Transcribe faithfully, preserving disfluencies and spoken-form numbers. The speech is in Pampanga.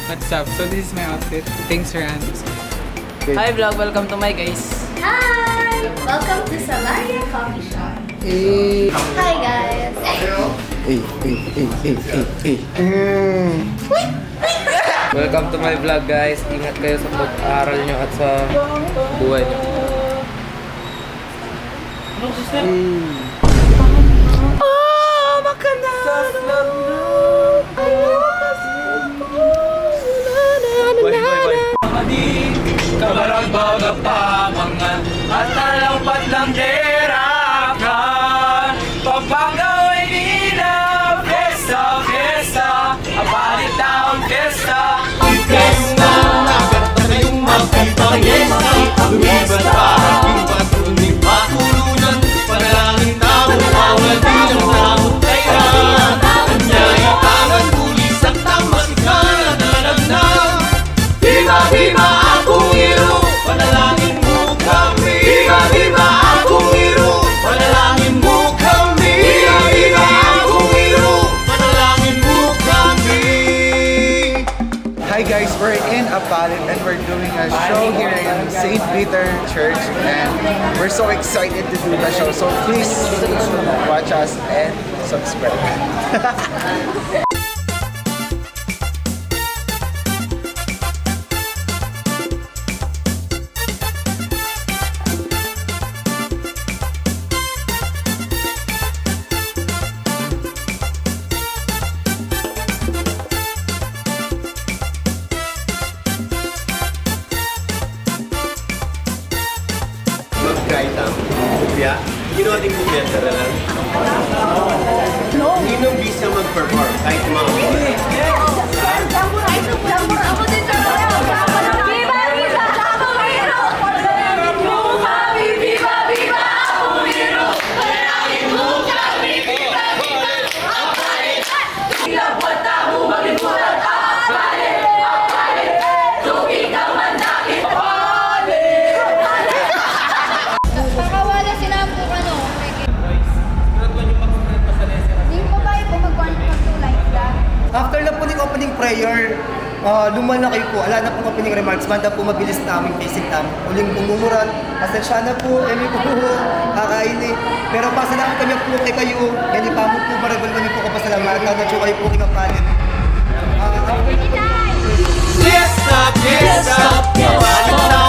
What's up? So this is my outfit. Thanks for asking. Hi vlog, welcome to my guys. Hi! Welcome to Salaria Coffee Shop. Hi guys! Welcome to my vlog guys. Ingat kayo sa pag-aaral nyo at sa buhay nyo. Kabarang baga pamangan at alang patlang derakan. Pampanga, Maynila, fiesta, fiesta. Apalit taon fiesta. Fiesta, agad na kayong magpipangesta. Lumipat para ibat uli patulunan. Panalangin tamu, bawal din ang takot kailangan. Anyaya tangan, bulisan, tamasikan, nalagnat. Viva, viva Akong Iru, panalangin mu kami. Viva, viva Akong Iru, panalangin mu kami. Viva, viva Akong Iru, panalangin mu kami. Hi guys, we're in Apalit and we're doing a show here in Saint Peter Church and we're so excited to do the show. So please watch us and subscribe. Mag-try tamu. Kopya? Ginawa din kopya, tara lang. Ninong bisa mag-perform kahit mga Pakawala sila po ano. Yung babae po magkuhan mag-two lines lang. After na po ning opening prayer, ah, lumal na kayu po. Ala na pong opening remarks. Manda po mabilis na aming facing tam. Uling pong mumurat. Pasensya na po. Emi po po. Kakaini. Pero pasalamat kami po kekayu. Yan pa mo po. Maragol kami po kapasalamatan. At kayu po kinapalit. Ah, Fiesta, fiesta, papalit na